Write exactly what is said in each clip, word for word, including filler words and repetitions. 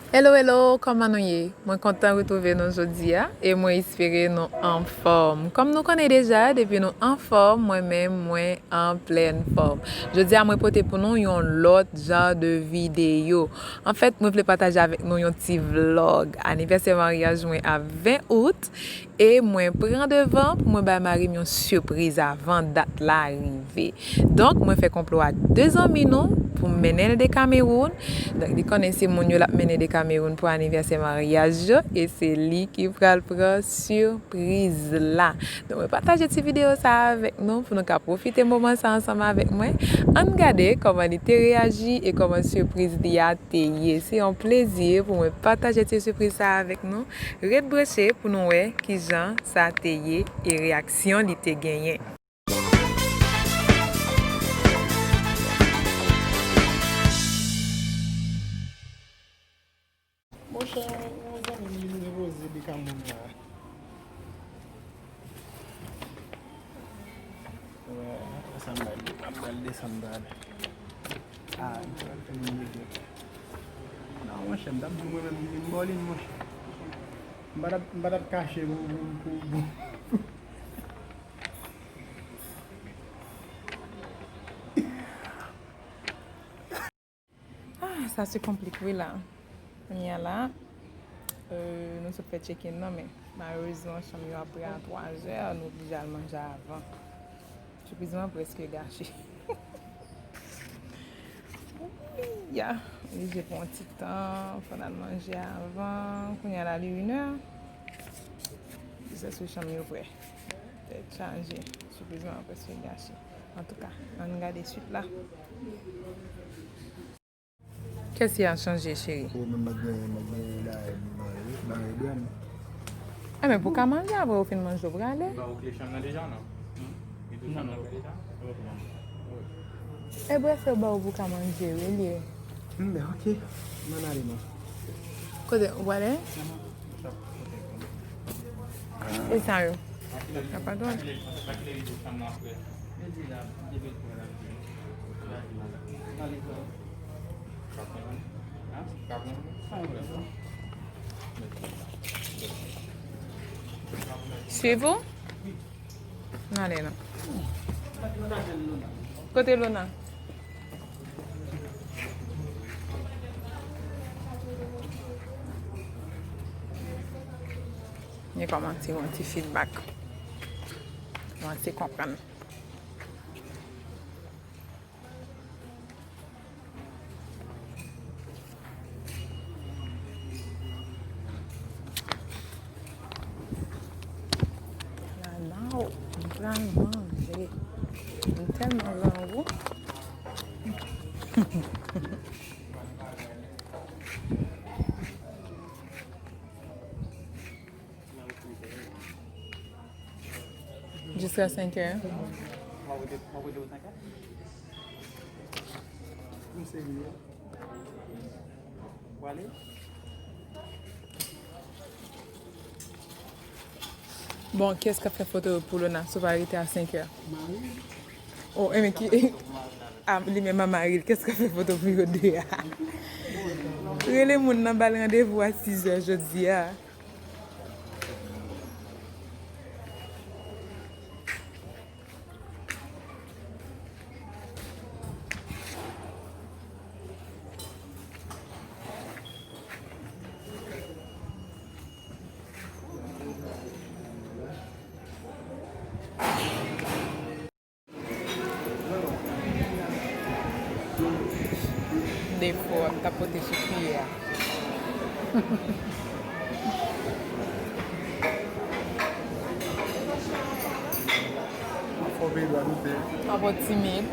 Hello, hello, kòman nou ye? Mwen kontan retwouve nou jodi a e mwen espere nou anfòm. Kòm nou konnen deja, depi nou anfòm, mwen menm, mwen an plèn fòm. Jodi a, mwen pote pou nou yon lòt jan de videyo. Anfèt, mwen vle pataje avèk nou yon ti vlòg anivèsè maryaj mwen a ven out. E mwen pran devan pou mwen bay mari m yon sipriz avan dat la rive. Donk, mwen fè konplo ak de zanmi nou pou m mennen l de Cameroun. Donk, li konnen se moun yo l ap mennen de Cameroun pou anivèsè maryaj yo. E se li ki pral pran sipriz la. Donk, mwen pataje ti videyo sa a avèk nou pou nou ka pwofite moman sa a ansanm avèk mwen. Ann gade kòman li te reyaji e kòman sipriz li a te ye. Se yon plezi pou mwen pataje ti sipriz sa a avèk nou. Ret branche pou nou wè kijan sa te ye e reyaksyon li te genyen. Monchè, yon zanmi m vin depoze de Cameroun la. Wè, sa m bay, m ap pral desann talè. Ah, m pral fè yon nèg. Non, monchè, m t ap di w mwen menm, m vin bòlin, monchè. M pa t ap, m pa t ap kache pou, pou, pou, pou. Ah, sa se konplik wi la. Kounye a la, euh, nou sot fè check-in nan, men malerezman, chanm yo ap pre a twa zè, nou oblije al manje avan. Sipriz mwen prèske gache. Ya, oblije pran yon ti tan, fò n al manje avan. Kounye a la, li inè. Jis èske chanm yo prè? Tèt chaje. Sipriz mwen prèske gache. Antouka, ann gade swit la. Kès ki a chanje, cheri? Ou menm, m ap gen, m ap gen bagay, bagay, bagay bwa m. Enben, pou w ka manje, apre ou fin manje, ou prale. Ba ou kle chanm nan deja, non? Hmm? Li tou chanm nan prè deja? E brèf, yo ba ou pou w ka manje, wi, li ye. Hmm, ben, ok. M ann ale, non. Kote, ou prale? E sa yo? Sa pa dwòl. Swiv ou? N ale non. Kote Lona? Ni kòmanse yon ti feedback. Kòmanse konprann. La, la, m pral manje. M tèlman grangou. Jiska senk è. Bon, kiyès k ap fè foto yo pou Lona si w pa rete a senk è? Oh, enben ki, a, li menm a mari l, kiyès k ap fè foto pou yo de a? Rele moun nan, ba l randevou a sis è jodi a. Defo, m ta pote sou kiyè a. Fò peye dwa nou peye. Pa pò timid.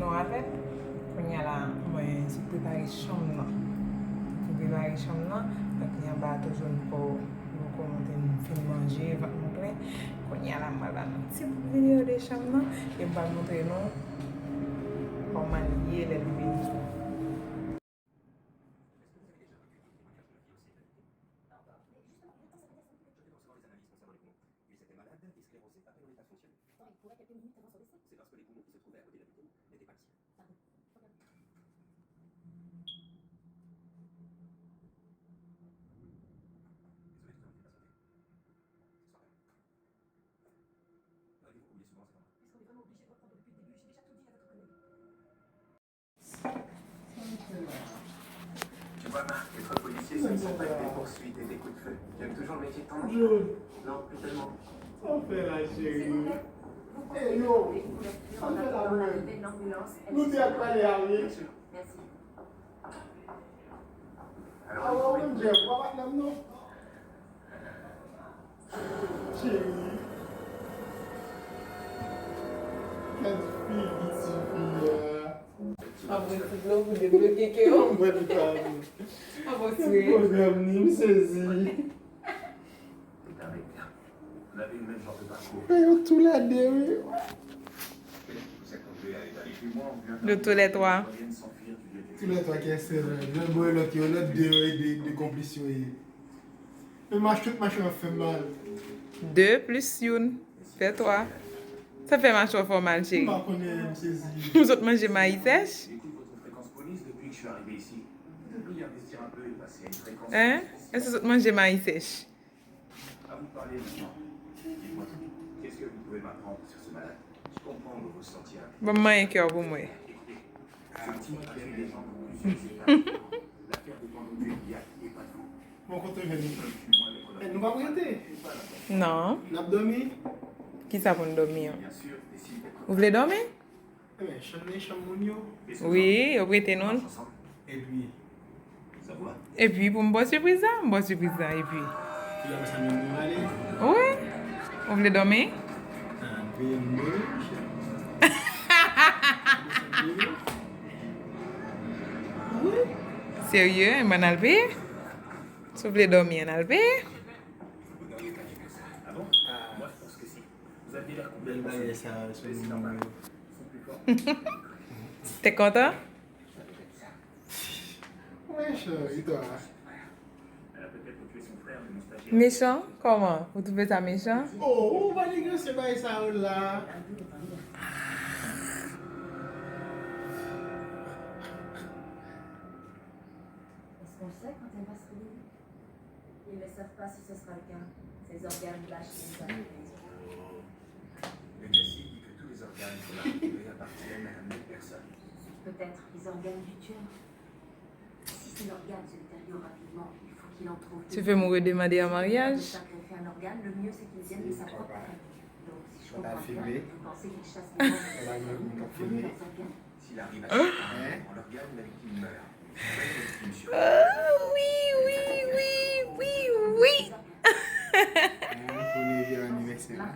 Nou avè m? Kounye a la, mwen sot prepare chanm nan. Mwen prepare chanm nan. Donk, li anba toujou, m poko, m poko monte, m fin manje, vant mwen plen. Kounye a la, m pral ba nou ti bout videyo de chanm nan. E m pral montre nou kòman li ye lè li vini. Est-ce que vous avez déjà recueilli des témoignages de la vie au C P M? Pardon. Mais justement, il y a tout ça qui s'est passé. Je t'ai pensé dans les analyses concernant les poumons. Il s'était malade, C'est parce que les poumons qui se trouvaient à côté de la bulle n'étaient pas le sien. Désolé, je t'ai embêté patienter. Sois calme. Rêvez-vous combien souvent cet endroit ? Est-ce qu'on est vraiment obligé de reprendre depuis le début ? J'ai déjà tout dit à votre collègue. Tu vois, Marc, être policier, ce ne sont pas que des poursuites et des coups de feu. Tu aimes toujours le métier de ton oncle ? Non, plus tellement. Sa w fè la, cheri? Ey, yo, sa w fè la, mwen? Nou te ap pale a, wi. Bien sûr. Awa, ou menm, Jeff, w pa patnè m, non? Cheri. Gad figi ti fi a. Apre ti dlo pou debloke kè w. Mwen tout a. Apre ti. Pwogram ni, m sezi. Fè yo tou lè de, wi. Yo tou lè twa. Tou lè twa ki excellent. Youn boule lòt yo, lòt de yo e de, de konplis yo ye. Men mach, tout mach yo ap fè m mal. De plis youn fè twa. Sa fè mach yo fè w mal, cheri. M pa konnen, m sezi. Ou sot manje mayi sèch? Hein? Èske w sot manje mayi sèch? Ban m manyen kè w pou m wè. Bon, kote w jwenn li? Eh, nou p ap rete? Non. N ap dòmi? Kisa pou n dòmi an? Ou vle dòmi? Ebyen, chanm nan e chanm moun yo. Wi, yo prete nou l. Epi? Epi pou m ba w sipriz la, m ba w sipriz la, epi. Wi. Ou vle dòmi? Serye, ann al peye? Si w vle dòmi, ann al peye. Bèl bagay sa, sou moun yo. Te kontan? Mechan, e twa? Mechan? Kòman? Ou twouve sa mechan? Oh, ou pa negosye bagay sa yo la. Est-ce qu'on le sait quand elle va se réveiller ? Ils ne savent pas si ce sera le cas. Ces organes lâchent les organes. Le Messie dit que tous les organes qu'on a retrouvés appartiennent à la même personne. Peut-être les organes du tueur. Si c'est l'organe se détériore rapidement, il faut qu'il en trouve. Tu veux me redemander en mariage? Sacrifier un organe, le mieux c'est qu'il vienne de sa propre famille. Donc, si je comprends bien, vous pensez qu'il chasse les morts de sa famille pour voler leurs organes? S'il arrive à ce point, on leur gagne la victime meurt. Une vraie victime sur deux. Oh, oui, oui, oui, oui, oui. Pou nevye anivèsè la.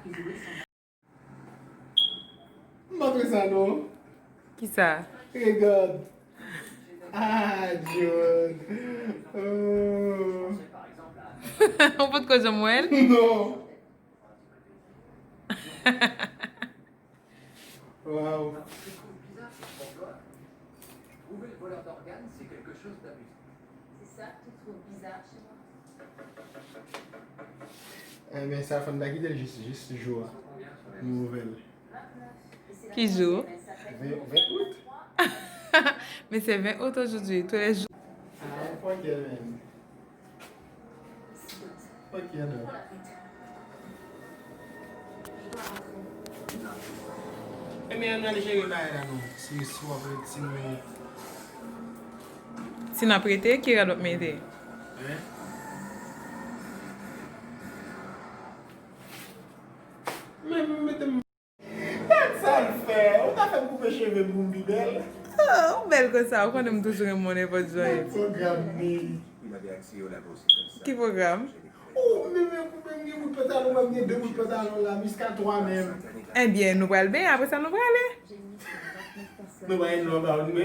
M pa vle sa non. Kisa? Regard. Ah, John. Oh. Ou potko janm wè l? Non. Waw. Trouver le voleur d'organes, c'est quelque chose d'amusant. C'est ça que tu trouves bizarre chez moi? Ebyen, sa fann ta kite l jis, jis jou a. Nou ouvè l. Ki jou? Ven, ven out. Men se ven out ojodi, tou lè jou. Ah, fuck yeah, man. Ok, alò. Ebyen, ann al jere bagay la non. Si, si w ap rete, si nou. Si n ap rete, ki rad w ap mete? Hein? Men m mete m Gad sa l fè! Ou ta fè m koupe cheve m pou m pi bèl? Oh, ou bèl konsa, ou konnen m toujou renmen w nenpòt jan. Gad pwogram ni. Ki pwogram? Oh, men, men, men, gen bout pantalon, mwen gen de bout pantalon la, miska twa menm. Ebyen, nou pral benyen, apre sa nou prale. Nou pa gen dwa ba w, men.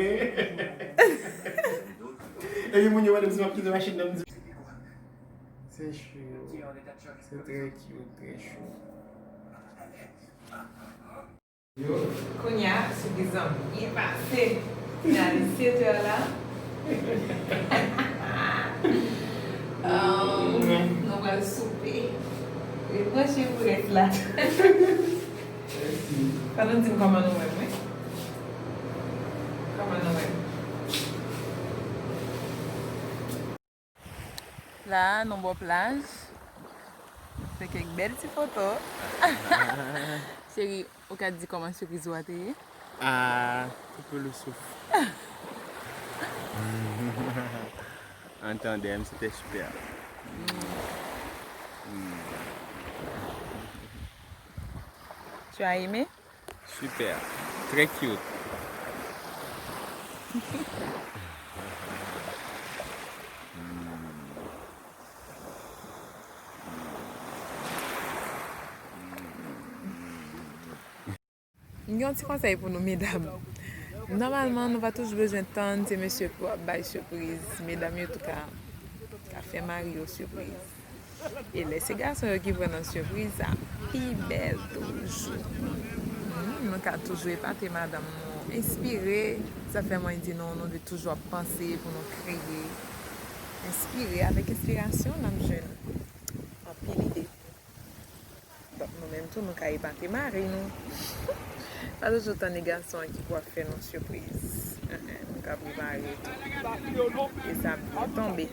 Epi moun yo mande m si m ap kite machin nan, m di. Se cho. Se trè cute, trè cho. Kounye a, sipriz lan byen pase. Finalman, sèt è la. Um, nou pral soupe. Rebranche pou rès la. Fò nou di m kòman nou wè m, wi. Kòman nou wè m? La, nou bò plaj. Fè kèk bèl ti foto. Cheri, ou ka di kòman sipriz ou a te ye? Ah, coupez le souffle. En tandem, c'était super. Mm. Tu as aimé? Super. Très cute. M gen yon ti konsèy pou nou medam. Nòmalman, nou pa toujou bezwen tann se mesye pou ap bay sipriz. Medam yo tou ka, ka fè mari yo sipriz. E lè se gason yo ki pran nan sipriz, sa pi bèl toujou. Hmm, nou ka toujou epate madanm nou, enspire. Sa fè mwen di nou, nou dwe toujou ap panse pou nou kreye. Enspire, avèk enspirasyon, n ap jwenn anpil ide. Donk, nou menm tou, nou ka epate mari nou. Pa toujou tann e gason an ki pou ap fè nou sipriz. Nou ka prepare tou. E sa byen tonbe.